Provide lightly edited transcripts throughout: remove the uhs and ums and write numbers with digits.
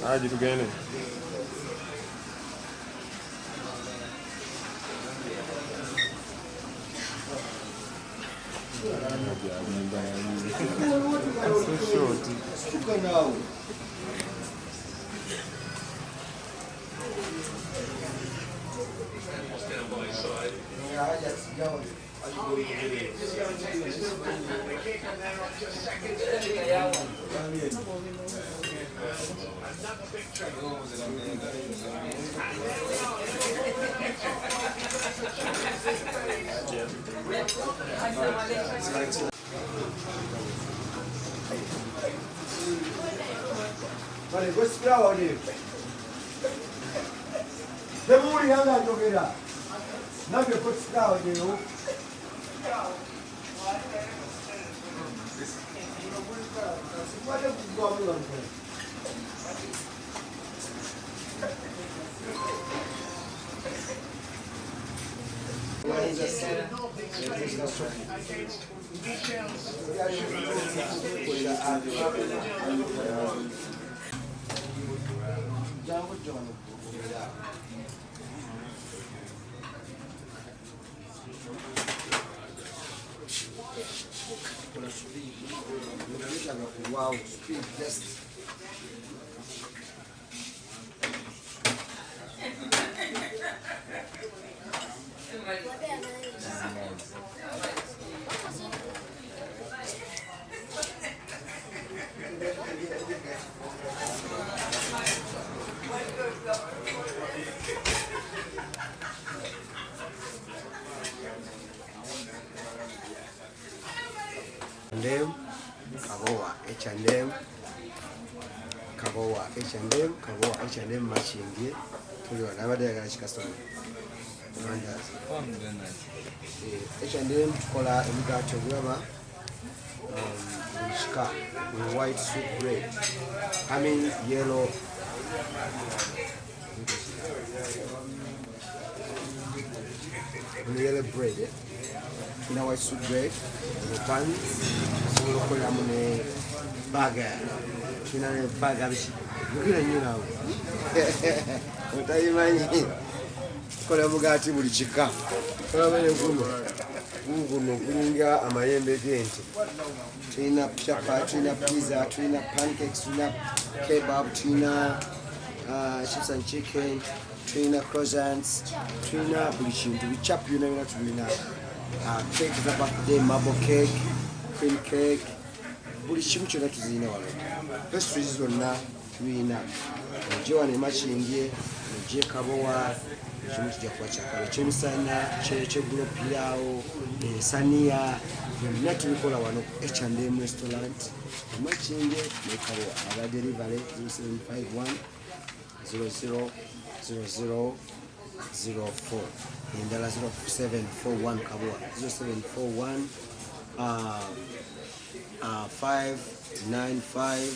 Haji, tugende. So short. Temuwulira nga njogera nabye kosikirawo. Wow, speed just. H&M Kabowa, H&M Kabowa, H&M Kabowa, H&M Makindye. Tuli wano abadde ayagala kikasoma mandazi. H&M tukola emigaati ogulaba buli kika, buli white sweet bread, I mean yellow, buli yellow bread, eh? Tulina white sweet bread, buns, osobola okukoleramu ne burger. Tulina ne burger biki, yogera nnyo naawe otabimanyi. Tukola mugaati buli kika, tulaba enguno guguno gulinga amayembe g'ente. Tulina chapa, tulina pizza, tulina pancakes, tulina kebab, tulina chips and chicken, tulina croissants, tulina buli kintu, bichapu byona byona tulina. Cake za birthday, marble cake, cream cake, buli kimu kyonna tuzirina wano. Pastries zonna tulina. Ojje wano emakindye, ojje Kabowa, ekimu kijja kuba kyakabi. Ekyemisana, kyeggulo, piraawo, ensaniya, byonna tubikola wano ku H&M Restaurant emakindye ne Kabowa. Aba delivery 0751 00 00 04, endala 0741 Kabowa 0741 595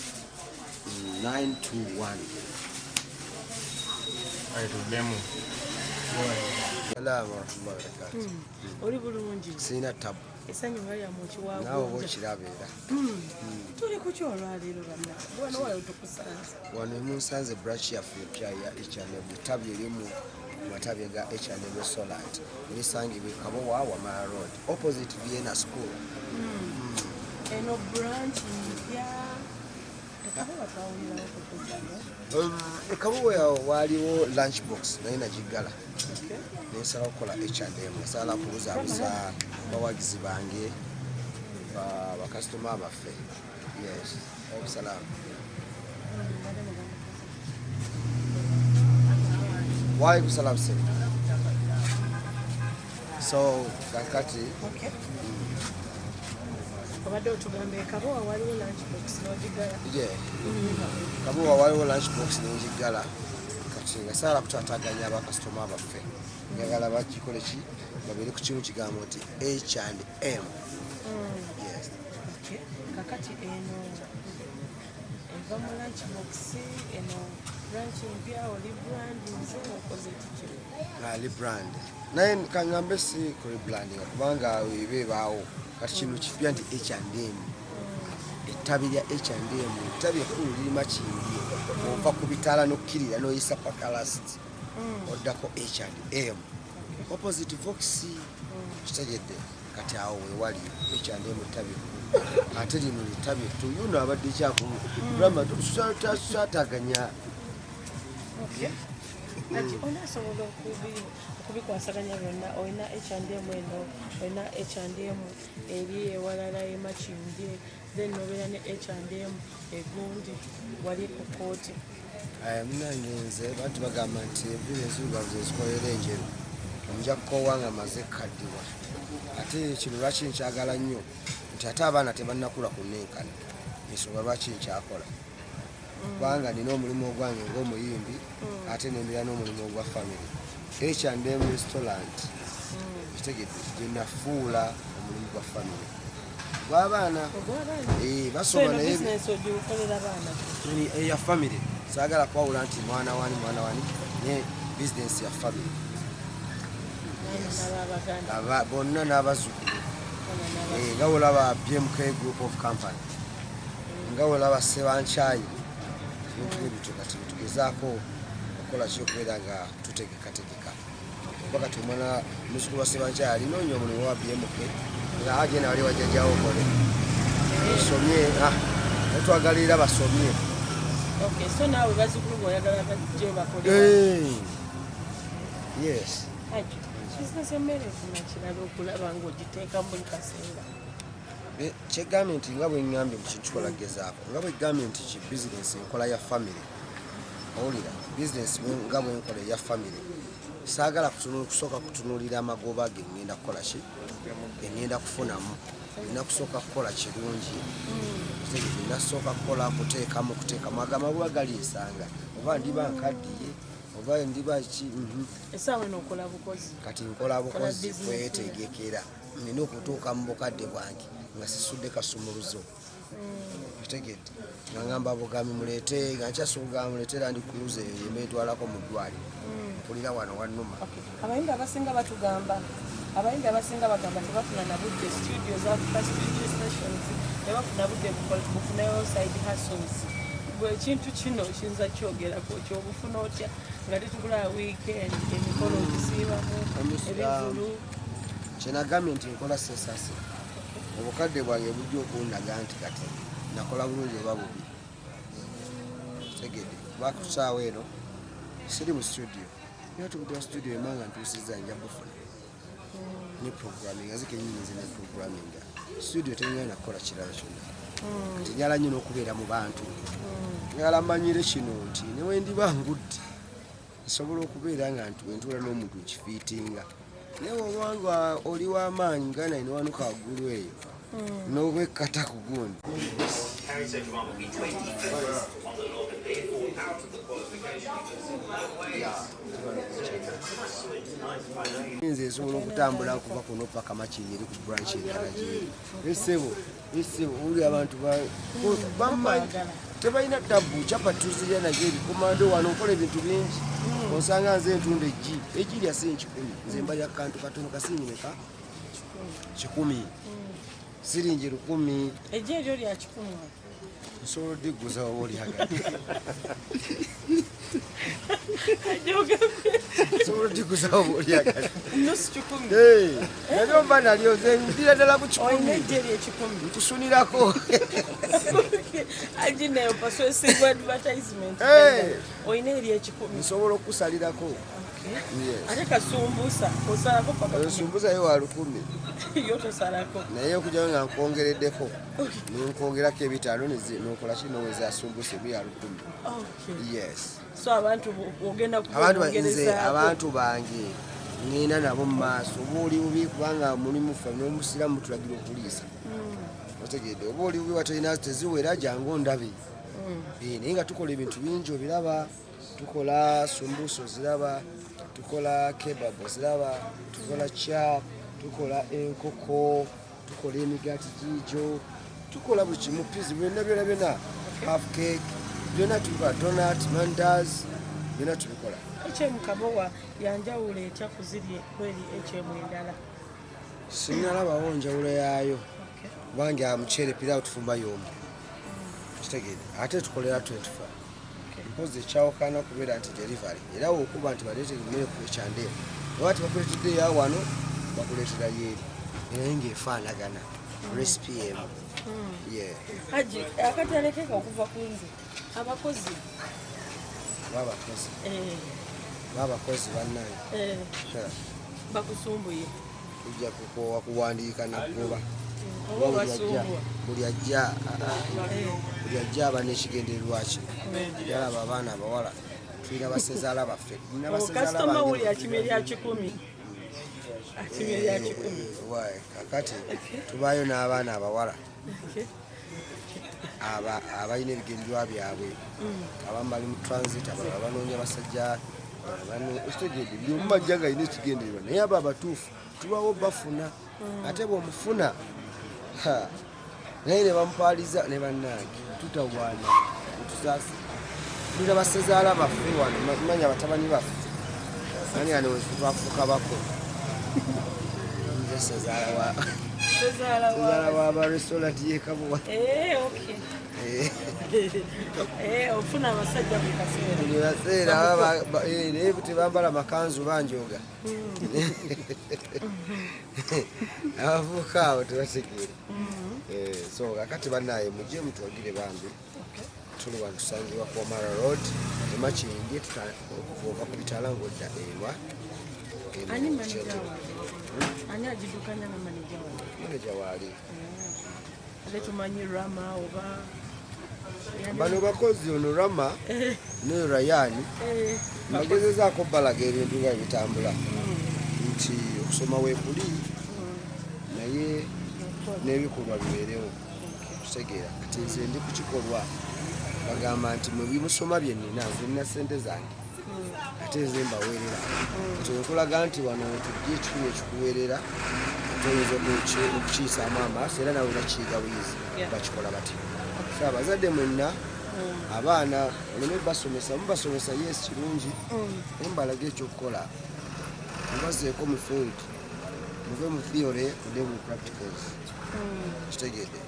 921. Aye, tuddemu. Salaamu warahmatullahi wabarakatuh. Oli bulungi? Sirina tabu. Essanyu nga lya muki. Naawe oba okiraba era. Tuli ku ki olwaleero, banna? Wano wano tukusanze. Wano emunsanze branch yaffe empya ya H&M, ettabi erimu mu matabi ga H&M Restaurant, erisangibwa e Kabowa, Wamala Road, opposite Vienna School. Eno branch mpya. Ekabuwa twawulirawo kukujjayo. Ekabuwa waaliwo lunch box, naye nagiggala nensala okukola H&M. Nasala kubuzaabuza bawagizi bange, bakasitoma baffe. Yes, obusalaamu. Waalaikum salam sir. So kakati Okay. Obadde otugamba ekabuwa waliwo lunch box n'ogigala. Yeah. Kabuwa waliwo lunch box nenjigala. Kati nga saala kutaataganya abakasitoma baffe, njagala bagikole ki, babeere ku kimu kigambo nti H&M. Yes. Okay. Kakati eno eva mu lunch box, eno branch mpya, oli brand nze okoze kiki? Rebrand, naye kaŋŋambe si ku rebranding kubanga eba ebaawo. Kati kino kipya nti H&M, ettabi lya H&M, ettabi ekkulu liri Makindye. Ova ku bitaala n'okkirira n'oyisa paka last, oddako H&M opposite Vox, kitegedde? Kati awo wewali H&M ettabi ekkulu, ate lino litabi etto. Yuno abadde kyakulama tataganya. Okay. Kati onaasobola okubikwasaganya byonna? Olina H&M eno, olina H&M eri ewalala emakindye, then nobeera ne H&M egundi wali ku kooti. Munange, nze bantu bagamba nti enviiri enzirugavu zezikolera enjeru. Nja kukoowa nga maze kukaddiwa. Ate kino lwaki nkyagala nnyo nti ate abaana tebannakula ku nnenkana, ensonga lwaki nkyakola, kubanga nina omulimu ogwange ng'omuyimbi, ate nembeera n'omulimu ogwa family. H&M restaurant, kitegedde, gye nafuula omulimu gwa family gw'abaana. Ogw'abaana. Eh, So basoma eno naye bizinesi ogikolera baana? Eya family, saagala kwawula nti mwana wani, mwana wani, ne bizinesi ya family. N'abaganda? Bonna n'abazzukulu. Bonna n'abazzukulu. Eh, nga wolaba BMK Group of Company, nga wolaba Sebankyayi, ebintu bwe bityo. Kati tugezaako okukola ki, okubeera nga tutegekategeka, kuba kati omwana muzzukulu wa Sebankyayi alina onyo omulimu wa BMK nga agenda wali wajjajjawo okole osomye. Ah, netwagalira basomye. Okay, so naawe bazzukulu bw'oyagala bajje bakole? Eh, yes. Haji, bizinesi emmere efuna kirala okulaba ng'ogiteeka buli kaseera. Kyegambye nti nga bwe ŋŋambye mu kintu kikola gezaako, nga bwe gambye nti ki bizinesi enkola ya family, owulira, bizinesi nga bwe nkola eya family, saagala kusooka kutunuulira amagoba ge ŋŋenda kukola ki, ge ŋŋenda kufunamu. Nina kusooka kukola kirungi. Kitegeeza nina kusooka kukola kuteekamu, ago amagoba galinsanga oba ndiba nkaddiye oba ndiba ki. Essaawa eno okola bukozi? Kati nkola bukozi. Business. Kwetegekera, nina okutuuka mu bukadde bwange nga sisudde kasumuluzo, kitegedde, nga ngamba bugambi muleete, nga nkyasuuga muleete Land Cruiser eyo yemba entwalako mu ddwaliro, mpulira wano wannuma. Okay. Abayimbi abasinga batugamba, abayimbi abasinga bagamba tebafuna na budde, studio zafuka studio sessions, tebafuna budde bufunayo side hustles. Gwe ekintu kino kiyinza kyogerako kyobufuna otya nga tetugula weekend, emikolo ogisiibamu, ebivulu? Kyenagambye nti nkola sesase, obukadde bwange bujja okundaga nti kati nakola bulungi oba bubi, kitegedde? Kuba ku ssaawa eno siri mu studio, naye tubudde studio emanga ntuusiza nja bufuna ne programming nze kenyini, nze ne programming studio tenyina nakukola kirala kyonna. Kati njala nnyo n'okubeera mu bantu, njagala mmanyire kino nti newendiba ngudde nsobola okubeera nga nti wentuula n'omuntu nkifiitinga, naye obanga oli w'amaanyi nga naye newanuka waggulu eyo n'obwekkata ku gundi. Harry Zedron will be 25th on the log and therefore out of the qualification because in no way Nze nsobola okutambula okuva kuno paka Makindye eri ku branch endala gyeri. Esebo, esebo, oli abantu bamanyi tebalina tabu. Chapati tuzirya naye ebikomando wano nkola ebintu bingi. Osanga nze ntunda eggi, eggi lya siringi 100. Nze mbalya kantu katono, kasiringi meka? 100, siringi 1000. Eggi eryo lya 100? Nsobola oddigguza oba olyagala. Ajogambye. Sobola otikuzawo bwolyagala. Nusu 100. Nalyo mba nalyo nze ndira ddala ku Olina 100. ejje ery'ekikumi. Nkusunirako. Haji nayo persuasive advertisement. Hey. Olina ery'ekikumi. Nsobola okukusalirako. Yes. Ate kasumbusa osalako paka Oyo sumbusa yo wa 1000. yo tosalako. Naye okujjayo nga nkwongereddeko nenkwongerako 5 nokola ki noweza sumbusa emu ya 1000. Okay. Yes. So abantu ogenda Abantu nze kubongerezaako. abantu bange ngenda nabo mu maaso oba oli bubi kubanga mulimu ffe n'omusiraamu tulagira okuliisa. Otegedde oba oli bubi watolina teziwera jangu ondabe. Naye nga tukola ebintu bingi obiraba, tukola sumbusa oziraba, tukola kebab oziraba, tukola chap, tukola enkoko, tukola emigaati giigyo, tukola buli kimu, pizza byonna byonna byonna, half cake byonna tubikola, donut, mandas byonna tubikola. HM Kabowa yanjawulo etya ku ziri kweri HM endala? Sinnalabawo njawulo yaayo kubanga muceere piraawo tufumba y'omu, kitegeere, ate tukolera 24. Mpozi ekyawukana okubeera nti delivery era okuba nti baleetera emmere ku ekyandeemu oba tebakuleetedde eya wano bakuleetera yeeri naye ng'efaanagana recipe emu. Yeah. Haji akatalekeka okuva ku nze abakozi Babakozi babakozi bannange bakusumbuye. Tujja kukoowa kuwandiika nakugoba. Oba basumbuwa. Buli ajja buli ajja aba n'ekigendererwa kye. Yalaba abaana abawala tulina basezaala baffe. Tulina basezaala Kasitoma bange. wuli akimye lya 100. Akimye lya 100. Wae, kakati tubaayo n'abaana abawala abalina ebigendererwa byabwe. Abamu bali mu transit, abalala banoonya basajja, ekitegedde buli omu ajja nga alina ekigendererwa naye abo abatuufu tubawo bafuna ate bw'omufuna naye ne bamupaaliza ne bannange tutawaana tusaasi tulina basezaala baffe wano manya batabani baffe manya wano twafuuka bako nze sezaala wa Sezaala wa sezaala wa ba restaurant y'e Kabowa. Okay. Ofuna abasajja buli kaseera. Buli kaseera naye tebambala makanzu banjooga. Abavubuka abo tebategeera. So kakati bannaye mujje mutwagire bambi. Tuli wano tusangibwa ku Wamala Road e Makindye okuva ku bitaala ng'odda ewa. Ani maneja waabwe? Ani agiddukanya nga maneja waabwe? Maneja waali. Ate tumanyi Rama oba Bano bakozi ono Rama ne Ryan mbagezezaako balaga ebintu nga bitambula nti okusoma weekuli naye n'ebikolwa bibeerewo kitegeera. Kati nze ndi ku kikolwa bagamba nti mwe bimusoma bye nnina nze nnina ssente zange ate nze mbaweerera. Kati nkulaga nti wano tujja ekikumi ekikuweerera ate oyinza okukiyisaamu amaaso era nawe nakiyiga buyizi bakikola bati. So abazadde mwenna abaana oleme basomesa mubasomesa yes kirungi naye mbalage ekyokukola mubazeeko mu field muve mu theory mudde mu practicals kitegedde.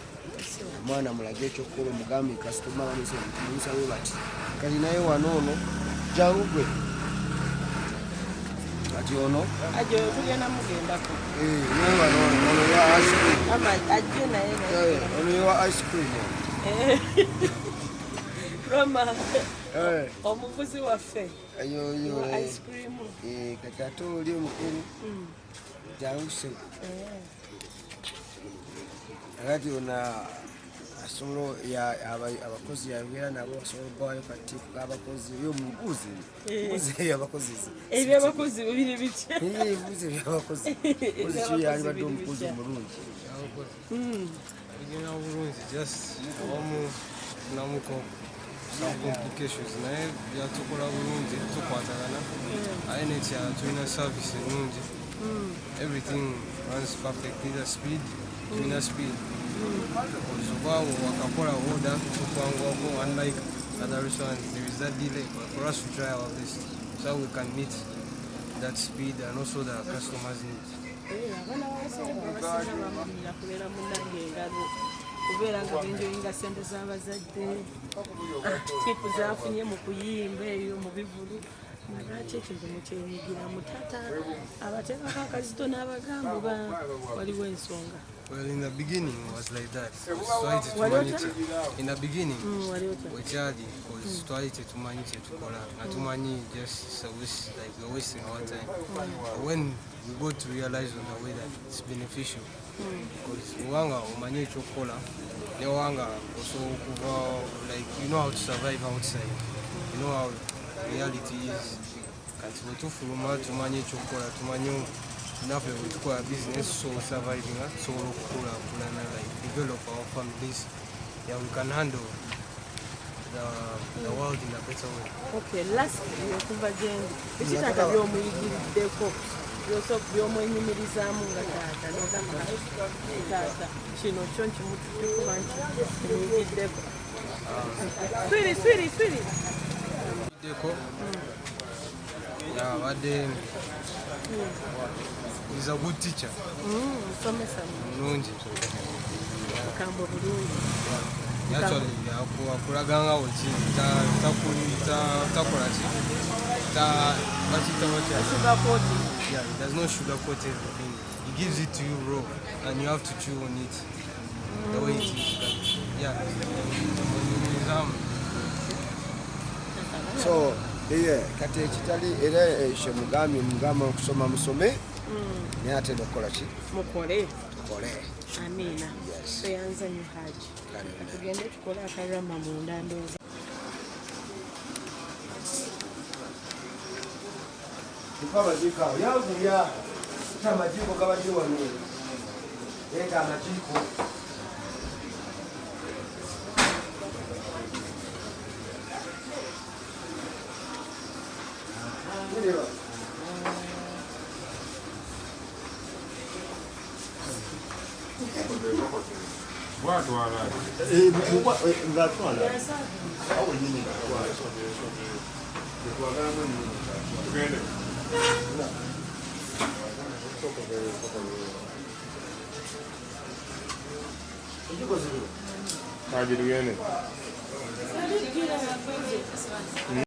Omwana mulage ekyokukola omugambe kasitoma bamusabe bati kati naye wano ono jangu gwe kati ono Aje tugenda mugendako. Naye wano ono ya ice cream. Ama ajje naye naye. Ono ya ice cream. Rama omuvuzi waffe. Ayo yo. Ice cream. Kati ate oli omukulu jangu ssebo. Kati ono asobola abakozi yayogera nabo asobola okubawayo katiiko k'abakozi oyo mubuuze. Mubuuze ebyabakozi. Ebyabakozi biri bitya? Mubuuze ebyabakozi. Mubuuze ki yalibadde omukozi omulungi. Bigenda bulungi just awamu tufunamuko some complications naye byatukola bulungi tukwatagana aye n'ekirala tulina service ennungi. Everything runs perfectly, the speed tulina speed ozuba wakakola order tukwanguwako unlike other restaurants there is that delay, but for us to try our best so we can meet that speed and also the customers needs. Abaana b'abasinga abasinga bamalirira kubeera munnange engalo kubeera nga benjoyinga ssente z'abazadde tipu zafunye mu kuyimba eyo mu bivulu. Lwaki ekintu mukyenyigiramu? Taata abateekako akazito n'abagamba oba waliwo ensonga? Well, in the beginning it was like that. Twali tetumanyi in the beginning Wali otya? Wekyali because twali tetumanyi kyetukola nga tumanyi just it's a waste, like we're wasting our time. But when we got to realize on the way that it's beneficial, because wanga omanyi ekyokukola newanga osobola okuva, like you know how to survive outside, you know how reality is. Kati bwetufuluma tumanyi ekyokukola, tumanyi naffe bwetukola business tusobola survivinga, tusobola okukulaakulana, like develop our families. Yeah, we can handle the world in a better way. Okay, lastly, okuva gyendi, biki taata by'omuyigiriddeko by'omwenyumirizaamu nga taata nogamba taata kino kyo nkimutuddekuba nti kimuyigiddeko? Swiri, swiri, swiri. Deko abadde is a good teacher. Musomesa. Mulungi. Mukambwe bulungi. Actually akulaga nga weki takola ki bakiyita batya? Sugarcoat. Yeah, he does not sugarcoat everything. He gives it to you raw and you have to chew on it the way it is. But yeah, mwenyumirizaamu. So iye kati ekitali era ekyo mugambye, mugamba okusoma musome, naye ate nokukola ki? Mukole. Tukole. Amiina. Yes. Tweyanza nnyo, Haji. Kale. Tugende tukole akarama munda ndowooza. Tupa amajiiko awo, yanguya ta amajiiko gabadde wano, leeta amajiiko. Bireba. Bwatwala. Ngatwala. Tugende. Enjiko ziri. Haji, tugende.